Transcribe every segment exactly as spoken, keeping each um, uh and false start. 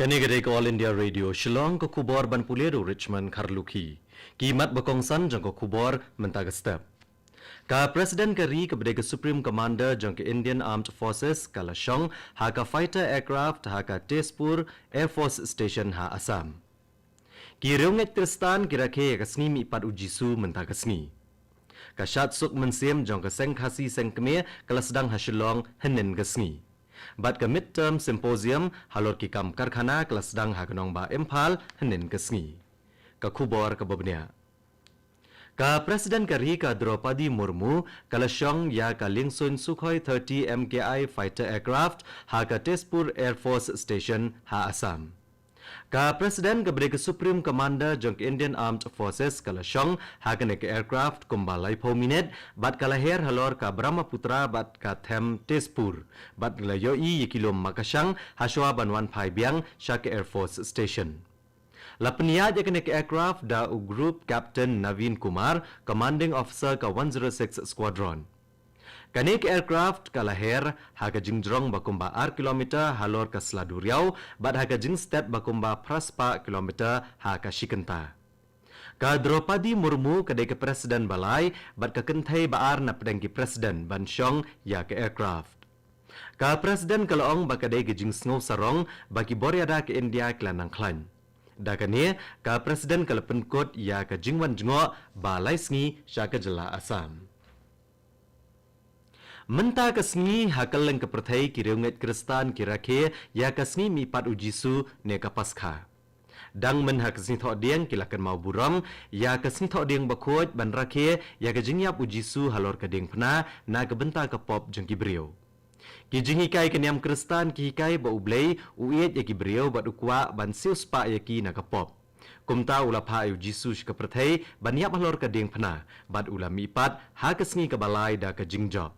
Kane ka dei ka All India Radio Shillong, ka khubor ban pule da u Richmond Kharlukhi. Ki mat ba kongsan jong ka khubor mynta ka step. Ka President ka ri kaba dei ka Supreme Commander jong ka Indian Armed Forces ka la shong ha ka fighter aircraft ha ka Tezpur Air Force Station ha Assam. Ki riewngeit Khristan ki rakhe ïa ka sngi mihpat u Jisu mynta ka sngi. Ka shad suk mynsiem jong ka seng Khasi seng Khmer ka la sdang ha Shillong hynnin ka sngi. Bad ka midterm symposium halor ki kam karkhana ka la sdang ha ka nongbah Imphal hynnin ka sngi. Ka khubor kaba bniah. Ka President ka ri ka Draupadi Murmu ka la shong ïa ka liengsuin Sukhoi thirty M K I fighter aircraft ha ka Tezpur Air Force Station ha Assam. Ka President kaba dei ka Supreme Commander jong ka Indian Armed Forces ka la shong ha kane ka aircraft kumba laiphew minit bad ka la her halor ka Brahmaputra bad ka them Tezpur bad la ïohi ïa ki lum makashang hashwa ban wan phai biang sha ka Air Force Station. La pynïaid ïa kane ka aircraft da u Group Captain Naveen Kumar, Commanding Officer ka one zero six Squadron. Kane ka aircraft ka la her ha ka jingjrong ba kumba ar kilometer halor ka sla duriaw bad ha ka jingstet ba kumba phra spah kilometer ha ka shi kynta. Ka Draupadi Murmu ka dei ka President ba lai bad ka kynthei ba ar na pdeng ki President ban shong ïa ka aircraft. Ka President ka la ong ba ka dei ka jingsngew sarong ba ki bor ïada ka India ki la nang khlaiñ. Da kane, ka President ka la pynkut ïa ka jingwan jngoh ba lai sngi sha ka jylla Assam. Mynta ka sngi ha kylleng ka pyrthei ki riewngeit Khristan ki rakhe ïa ka sngi mihpat u Jisu ne ka Paskha. Dang myn ha ka sngi Thohdieng ki la kynmaw burom ïa ka sngi Thohdieng bakhuid ban rakhe ïa ka jingïap u Jisu halor ka diengphna na ka bynta ka pop jong ki briew. Ki jinghikai ka niam Khristan ki hikai ba U Blei u ïeit ïa ki briew bad u kwah ban siewspah ïa ki na ka pop. Kumta u la phah ïa u Jisu sha ka pyrthei ban ïap halor ka diengphna bad u la mihpat ha ka sngi kaba lai da ka jingjop.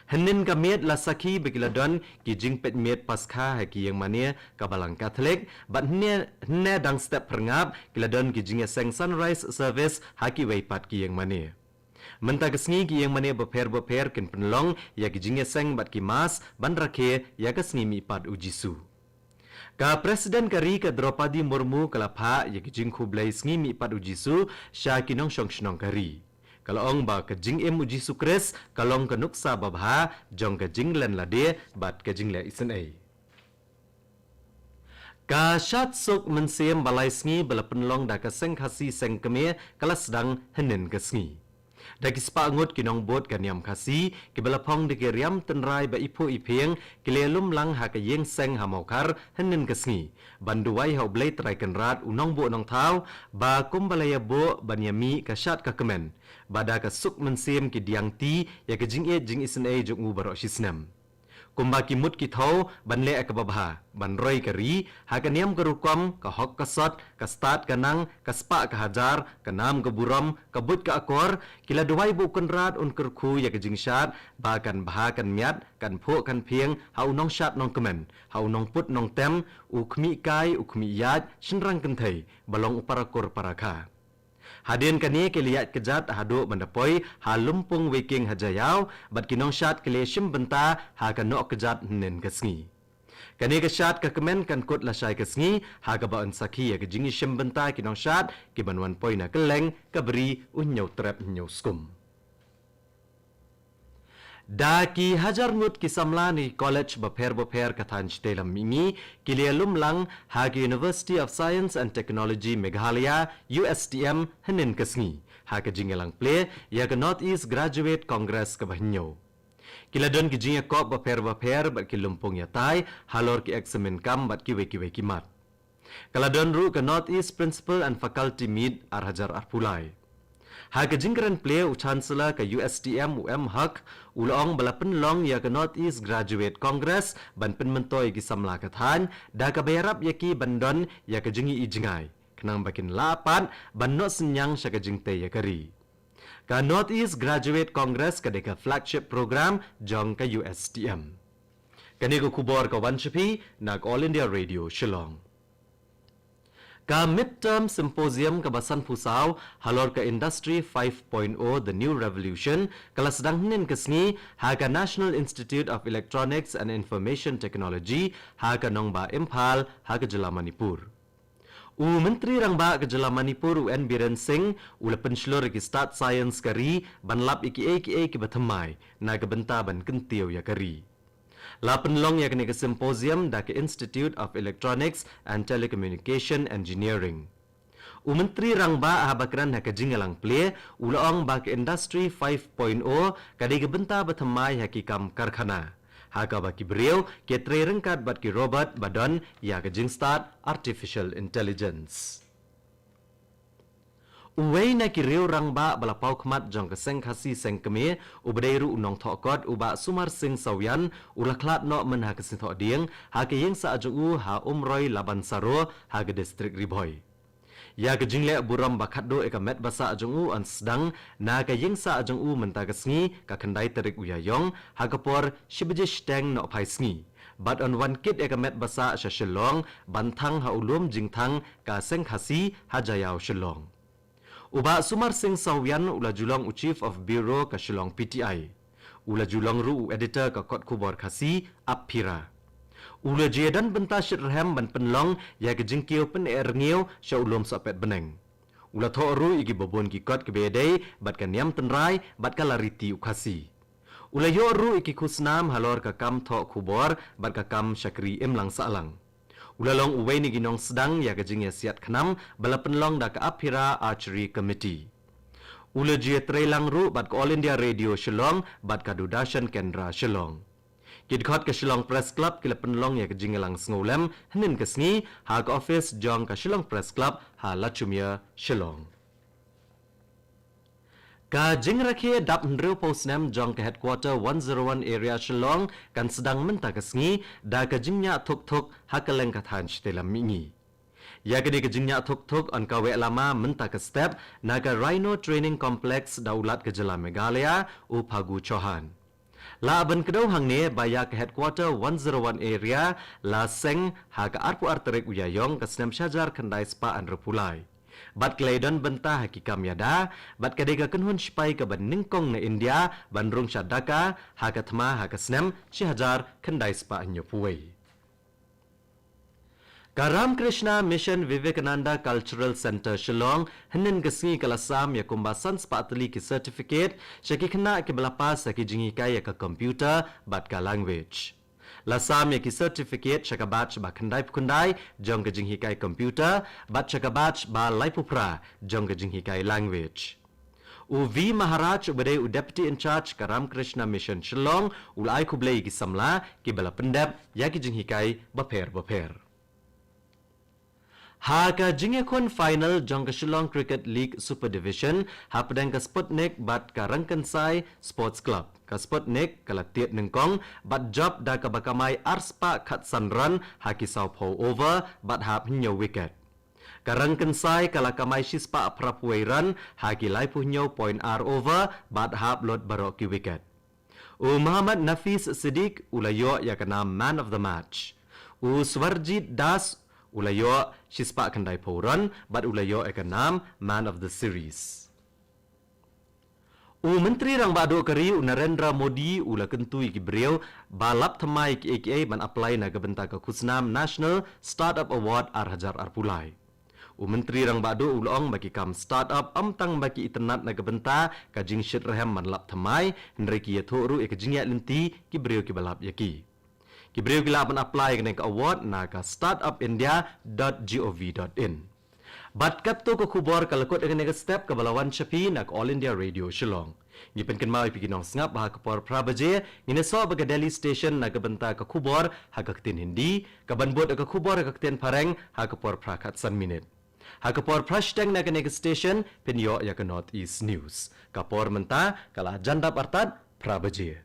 Hynnin ka miet la sakhi ba ki la don ki jingpeit miet Paskha ha ki ïingmane ka Balang Katholik bad hynne, hynne dang step phyrngap ki la don ki jingïaseng Sunrise Service ha kiwei pat ki ïingmane. Mynta ka sngi ki ïingmane bapher bapher kin pynlong ïa ki jingïaseng bad ki Mass ban rakhe ïa ka sngi mihpat u Jisu. Ka President ka ri ka Draupadi Murmu ka la phah ïa ki jingkhublei sngi mihpat u Jisu sha ki nongshong shnong ka ri. Ka la ong ba ka jingim u Jisu Khrist ka long ka nuksa babha jong ka jinglen lade bad ka jingleh isynei. Ka shad suk mynsiem ba lai sngi ba la pynlong da ka seng Khasi seng Khmer ka la sdang hynnin ka sngi. Da ki spah ngut ki nongbud ka niam Khasi kiba la phong da ki riam tynrai ba iphuh iphieng ki la lum lang ha ka ïing seng ha Mawkhar hynnin ka sngi ban duwai ha U Blei Trai Kynrad u nongbuh nongthaw ba kumba la ïabuh ban ïamih ka shad ka kmen ba da ka suk mynsiem ki diang ti ïa ka jingïeit jingisynei jong u baroh shi snem. Kumba ki mut ki thew ban leh kaba bha ban roi ka ri ha ka niam ka rukom, ka hok ka sot, ka stad ka nang, ka spah ka hajar, ka nam ka burom, ka buit ka akor, ki la duwai ba u Kynrad un kyrkhu ïa ka jingshad ba kan bha kan miat, kan phuh kan phieng ha u nongshad nongkmen, ha u nongput nongtem, u khmih kai u khmih ïaid, shynrang kynthei ba long u parakur parakha. Hadien kane ki la ïaid kjat haduh ban da poi ha Lumpung Weiking ha Jaïaw bad ki nongshad ki la shim bynta ha ka noh kjat hynnin ka sngi. Kane ka shad ka kmen kan kut lashai ka sngi ha kaba yn sakhi ïa ka jingïashim bynta ki nongshad ki ban wan poi na kylleng ka bri u Hynñiewtrep Hynñiewskum. Da ki hajar ngut ki samla na ki college bapher bapher ka thaiñ shatei lam mihngi ki la ïalum lang ha ka University of Science and Technology Meghalaya, U S T M, hynnin ka sngi ha ka jingïalang plie ïa ka North East Graduate Congress kaba hynñiew. Ki la don ki jingïakop bapher bapher bad ki lympung ïatai halor ki eksamin kam bad kiwei kiwei ki mat. Ka la don ruh ka North East Principal and Faculty Meet ar hajar arphew lai. Ha ka jingkren plie u Chancellor ka U S T M u M Haq u la ong ba la pynlong ïa ka North East Graduate Congress ban pynmyntoi ïa ki samla ka thaiñ da kaba ïarap ïa ki ban don ïa ka jingïohi jngai khnang ba kin lah pat ban noh synñiang sha ka jingtei ïa ka ri. Ka North East Graduate Congress ka dei ka flagship program jong ka U S T M. Kane ka khubor ka wan sha phi na ka All India Radio Shillong. Ka Midterm Symposium kaba sanphew saw halor ka Industry five point oh, The New Revolution, ka la sdang hynnin ka sngi ha ka National Institute of Electronics and Information Technology ha ka nongbah Imphal ha ka jylla Manipur. U Myntri Rangbah ka jylla Manipur, u N Biren Singh, u la pynshlur ïa ki stad science ka ri ban lap ïa kiei kiei kiba thymmai na ka bynta ban kyntiew ïa ka ri. La pynlong ïa kane ka symposium da ka Institute of Electronics and Telecommunication Engineering. U Myntri Rangbah haba kren ha ka jingïalang plie, u la ong ba ka Industry five point oh ka dei ka bynta ba thymmai ha ki kam karkhana, ha kaba ki briew ki trei ryngkat bad ki robot ba don ïa ka jingstad Artificial Intelligence. Uwei na ki riew rangbah ba la paw khmat jong ka Seng Khasi Seng Kmie, uba dei ruh u nongthoh kot, u Bah Sumar Singh Sawian, u la khlad noh mynha ka sngi Thohdieng ha ka ïingsah jong u ha Umroi Labansaro ha ka district Ri Bhoi. Ïa ka jingleh burom ba khatduh ïa ka met ba sah jong u yn sdang na ka ïingsah jong u mynta ka sngi, ka khyndai tarik u Ïaïong, ha ka por shi baje shiteng nohphai sngi. Bad yn wan kit ïa ka met ba sah sha Shillong ban thang ha u lum jingthang ka Seng Khasi ha Jaïaw Shillong. U Bah Sumar Singh Sawian u la ju long u Chief of Bureau ka Shillong P T I. U la ju long ruh u editor ka kot khubor Khasi Apphira. U la ju ïadon bynta shitrhem ban pynlong ïa ka jingkiew pyneh rngiew sha u lum sohpet bneng. U la thoh ruh ïa kiba bun ki kot kiba ïadei bad ka niam tynrai bad ka lariti u Khasi. U la ïoh ruh ïa ki khusnam halor ka kam thoh khubor bad ka kam shakri imlang sahlang. U la long uwei na ki nongsdang ïa ka jingïasiat khnam ba la pynlong da ka Apphira Archery Committee. U la ju ïatreilang ruh bad ka All India Radio Shillong bad ka Doordarshan Kendra Shillong. Ki dkhot ka Shillong Press Club ki la pynlong ïa ka jingïalang sngewlem hynnin ka sngi ha ka office jong ka Shillong Press Club ha Lachumiere, Shillong. Ka jingrakhe dap hynriewphew snem jong ka Headquarter one zero one Area Shillong kan sdang mynta ka sngi da ka jingñiah thuk thuk ha kylleng ka thaiñ shatei lam mihngi. Ïa kane ka jingñiah thuk thuk yn kaweh lama mynta ka step na ka Rhino Training Complex da u Lat ka jylla Meghalaya, u Phagu Chauhan. Lah ban kdew hangne ba ïa ka Headquarter one zero one Area la seng ha ka arphew ar tarik u Ïaïong ka snem shihajar khyndai spah hynriewphew lai. Bad ka la ïadon bynta ha ki kam ïada, bad ka dei ka kynhun shipai kaba nyngkong na India ban rung sha Dhaka ha ka thma ha ka snem shihajar khyndai spah hynñiewphew wei. Ka Ramakrishna Mission Vivekananda Cultural Centre Shillong hynnin ka sngi ka la sam ïa kumba san spah tylli ki certificate sha ki khynnah kiba la pass ha ki jinghikai ïa ka computer bad ka language. La sam ïa ki certificate sha ka batch ba khyndaiphew khyndai jong ka jinghikai computer bad sha ka batch ba laiphew phra jong ka jinghikai language. U V Maharaj uba dei u Deputy in Charge ka Ramakrishna Mission Shillong u la ai khublei ïa ki samla kiba la pyndep ïa ki jinghikai bapher bapher. Ha ka jingïakhun final jong ka Shillong Cricket League Super Division hapdeng ka Sputnik bad ka Rangkynsai Sports Club, ka Sputnik ka la tied nyngkong bad jop da kaba kamai ar spah khatsan run ha ki sawphew over bad hap hynñiew wicket. Ka Rangkynsai ka la kamai shispah phraphew wei run ha ki laiphew hynñiew point ar over bad hap lut baroh ki wicket. U Mohammad Nafis Siddique u la ïoh ïa ka nam Man of the Match. U Swarjit Das u la ïoh shispah khyndaiphew run bad u la ïoh ïa ka nam Man of the Series. U Myntri Rangbah Duh ka ri u Narendra Modi u la kyntu ïa ki briew ba lap thymmai kiei kiei ban apply na ka bynta ka khusnam National Startup Award ar hajar arphew lai. U Myntri Rangbah Duh u la ong ba ki kam startup ym tang ba ki itynnad na ka bynta ka jingshitrhem ban lap thymmai, hynrei ki ïathuh ruh ïa ka jingïaid lynti ki briew kiba lap ïa ki. Ki briew ki lah ban apply ïa kane ka award na ka startup india dot gov dot in. Bad katto ka khubor ka la kut ïa kane ka step kaba la wan sha phi na ka All India Radio Shillong. Ngi pynkynmaw ïa phi ki nongsngap ba ha ka por phra baje ngin ïasoh bad ka Delhi Station na ka bynta ka khubor ha ka ktien Hindi, kaban bud ïa ka khubor ha ka ktien Phareng ha ka por phra khatsan minit. Ha ka por phra shiteng na kane ka station phin ïoh ïa ka North East News. Ka por mynta ka la jan dap artat phra baje.